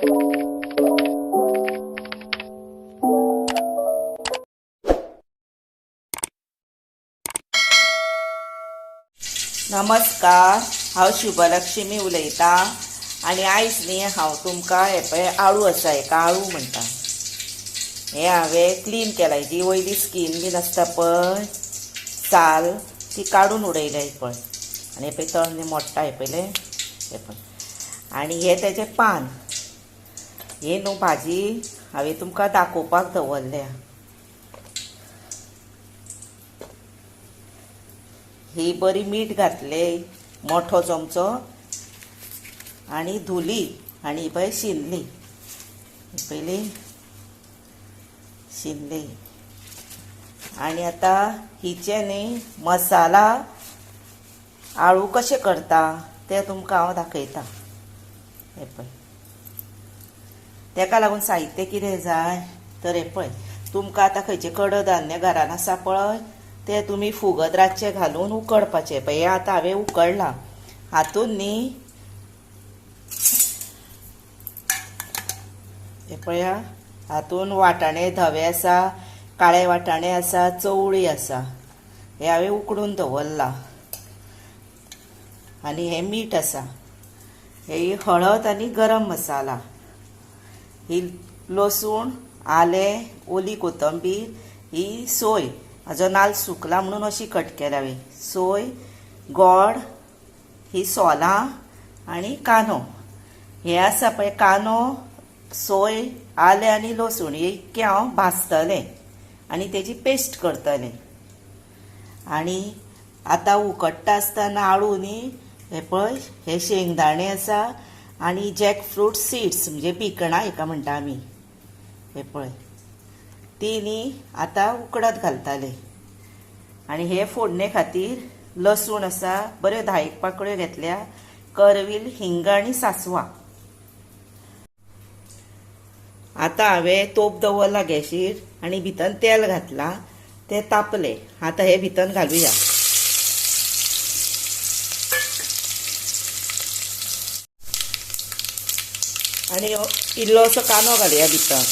नमस्कार, हांव शुभलक्ष्मी उलयतां आनी आयज न्ही हांव तुमकां हे पळय आळू आसा, हेका आळू म्हणटा. हे हांवें क्लीन केला, हेजी वयली स्कीन बीन आसता पळय साल ती काडून उडयल्या पळय. आनी हे पळय तळणे मोडटा हे पळयलें हे पळय. आनी हे तेजें पान, हे न्हू भाजी हांवें तुमकां दाखोवपाक दवरल्या. ही बरी मीठ घातले मोठो चमचो आनी धुली आनी पळय शिनली, पयली शिनली. आनी आतां हिचे न्ही मसाला आळू कशें करता तें तुमकां हांव दाखयता. हे पळय तेका लागून साहित्य कितें जाय तर हे पळय तुमकां आतां खंयचें कडधान्य घरान आसा पळय ते तुमी फुगत रातचें घालून उकडपाचें. पळय हें आतां हांवें उकडलां. हातून न्ही हे पळया हातून वाटाणे धवे आसा, काळे वाटाणे आसा, चवळी आसा. हे हांवें उकडून दवरलां. आनी हें मीठ आसा, हे हळद आनी गरम मसाला, ही लसूण, आलें, ओली कोथंबीर, ही सोय. म्हाजो नाल्ल सुकला म्हणून अशी कट केल्या हांवें. सोय, गोड, ही सोलां आनी कांदो. हें आसा पळय कांदो, सोय, आलें आनी लसूण हे इतकें हांव भाजतलें आनी तेजी पेस्ट करतलें. आनी आतां उकडटा आसतना आळू न्ही हे पळय हे शेंगदाणे आसा आनी जॅक फ्रूट सिड्स म्हणजे भिकणां हेका म्हणटा आमी, हे पळय ती न्ही आतां उकडत घालताले. आनी हे फोडणे खातीर लसूण आसा, बऱ्यो 10 पाकळ्यो घेतल्या, करवील, हिंग आनी सासवां. आतां हांवें तोप दवरला गॅशीर आनी भितर तेल घातलां, तें तापलें. आतां हें भितर घालुया. आनी इल्लोसो कांदो घालुया भितर.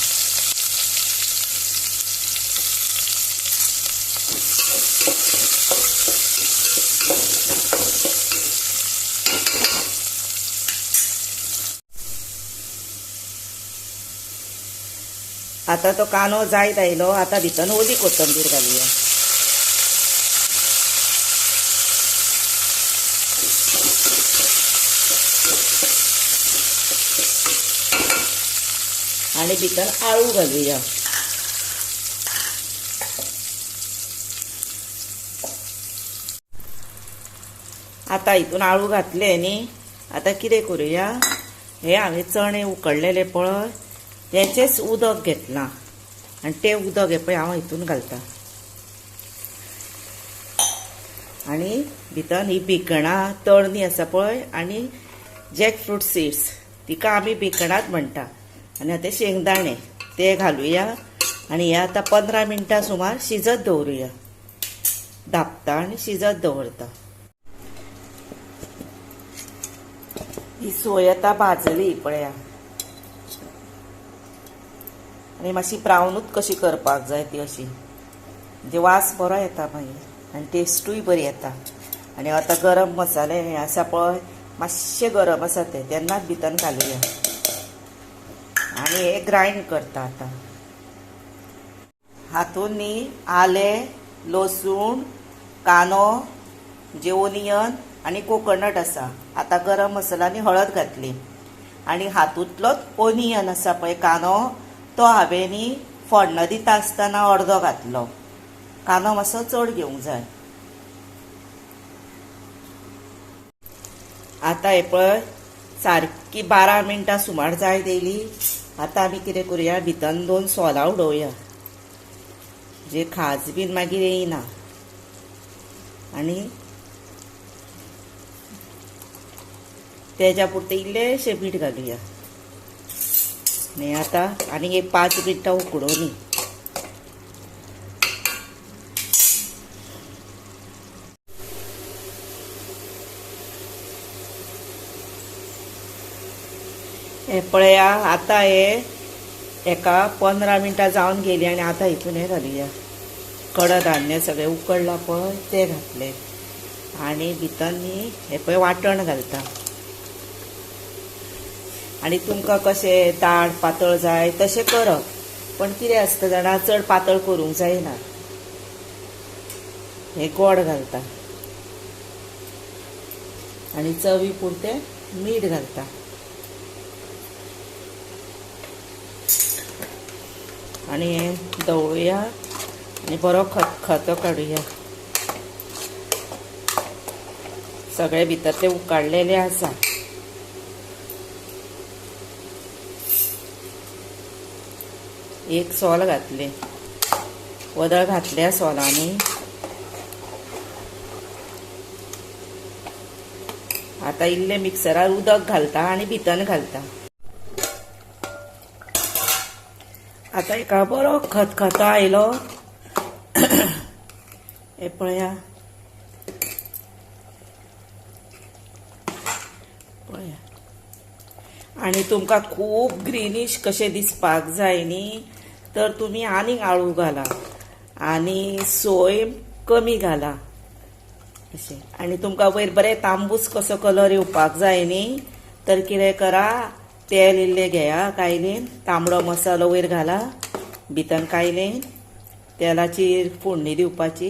आतां तो कांदो जायत आयलो, आतां भितर ओली कोथंबीर घालुया. आनी भितर आळू घालुया. आतां हितून आळू घातले न्ही, आतां कितें करुया, हे हांवें चणे उकडलेले पळय तेचेंच उदक घेतलां आनी तें उदक हे पळय हांव हितून घालता. आनी भितर ही भिकणां तळणी आसा पळय आनी जॅक फ्रूट सिड्स तिका आमी भिकणांच म्हणटा, आनी आतां शेंगदाणे ते घालुया. आनी हे आतां 15 मिनटां सुमार शिजत दवरुया. धापता आनी शिजत दवरता. ही सोय आतां भाजली पळया आनी मातशी ब्रावनूच कशी करपाक जाय ती अशी, म्हणजे वास बरो येता मागीर आनी टेस्टूय बरी येता. आनी आतां गरम मसाले हे आसा पळय मातशे गरम आसा ते तेन्नाच भितर घालुया. आनी हे ग्रायंड करता आतां. हातून न्ही आलें, लसूण, कांदो म्हणजे ओनियन आनी कोकोनट आसा. आतां गरम मसाला आनी हळद घातली. आनी हातूंतलोच ओनियन आसा पळय कांदो, तो हांवें न्ही फोडणो दिता आसतना अर्दो घातलो. कांदो मातसो चड घेवंक जाय. आतां हे पळय सारकी 12 मिनटां सुमार जायत येयली. आतां आमी कितें करुया, भितर 2 सोलां उडोवया, जे खाज बीन मागीर येयना. आनी तेज्या पुरतें इल्लेशें मीठ घालुया. आनी आतां आनीक एक 5 मिनटां उकडोवनी. हे पळया आतां हे एका 15 मिनटां जावन गेली आनी आतां हितून हे घालुया कडधान्य सगळें उकडलां पळय तें घातलें आनी भितर न्ही हे पळय वांटण घालता. आनी तुमकां कशें दाट पातळ जाय तशें करप, पण कितें आसता जाणा चड पातळ करूंक जायना. हे गोड घालता आनी चवी पुरतें मीठ घालता. आनी हे दवळुया आनी बरो खतखतो काडुया. सगळे भितर ते उकाडलेले आसा. एक सोल घातले, वदळ घातल्या सोलांनी. आतां इल्लें मिक्सरार उदक घालता आनी भितर घालता. आतां एका बरो खतखतो आयलो. हे पळया पळया. आनी तुमकां खूब ग्रिनीश कशें दिसपाक जाय न्ही तर तुमी आनीक आळू घाला आनी सोय कमी घाला अशें. आनी तुमकां वयर बरें तांबूस कसो कलर येवपाक जाय न्ही तर कितें करा, तेल इल्लें घेया कायलीन, तांबडो मसालो वयर घाला, भितर कायलीन तेलाची फोडणी दिवपाची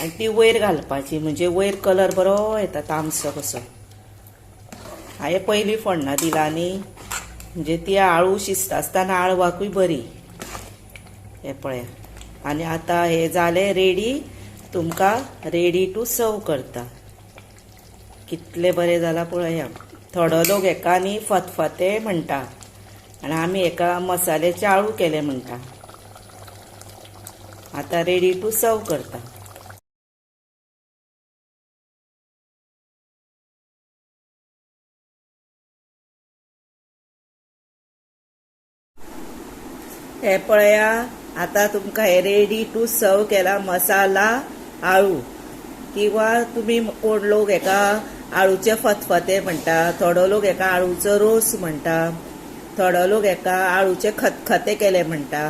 आनी ती वयर घालपाची, म्हणजे वयर कलर बरो येता तांबसो कसो. हांवें पयलीं फोडणां दिला न्ही, म्हणजे ती आळू शिजता आसतना आळवाकूय बरी. हे पळया आनी आतां हे जालें रेडी, तुमकां रेडी टू सर्व करता. कितलें बरें जालां पळया. थोडो लोक हेका न्ही फतफते म्हणटा आनी आमी हेका मसाल्याचे आळू केले म्हणटा. आतां रेडी टू सर्व करता. हे पळया आतां तुमकां हे रेडी टू सर्व केला मसाला आळू, किंवा तुमी कोण लोक हेका आळूचे फतफते म्हणटा, थोडो लोक हेका आळूचो रोस म्हणटा, थोडो लोक हेका आळूचे खतखते केले म्हणटा.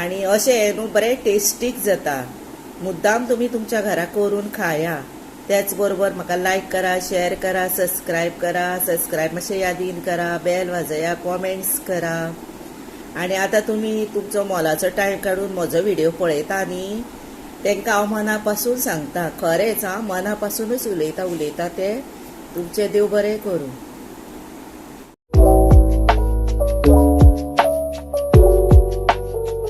आनी अशें हें न्हू बरें टेस्टीक जाता. मुद्दाम तुमी तुमच्या घरा करून खाया. त्याच बरोबर म्हाका लायक करा, शेअर करा, सबस्क्रायब करा, सबस्क्रायब मातशें यादीन करा, बेल वाजया, कॉमेंट्स करा. आनी आतां तुमी तुमचो मोलाचो टायम काडून म्हजो व्हिडियो पळयता न्ही, तांकां हांव मना पासून सांगता, खरेंच हांव मना पासुनूच उलयता उलयता ते तुमचें देव बरें करूं.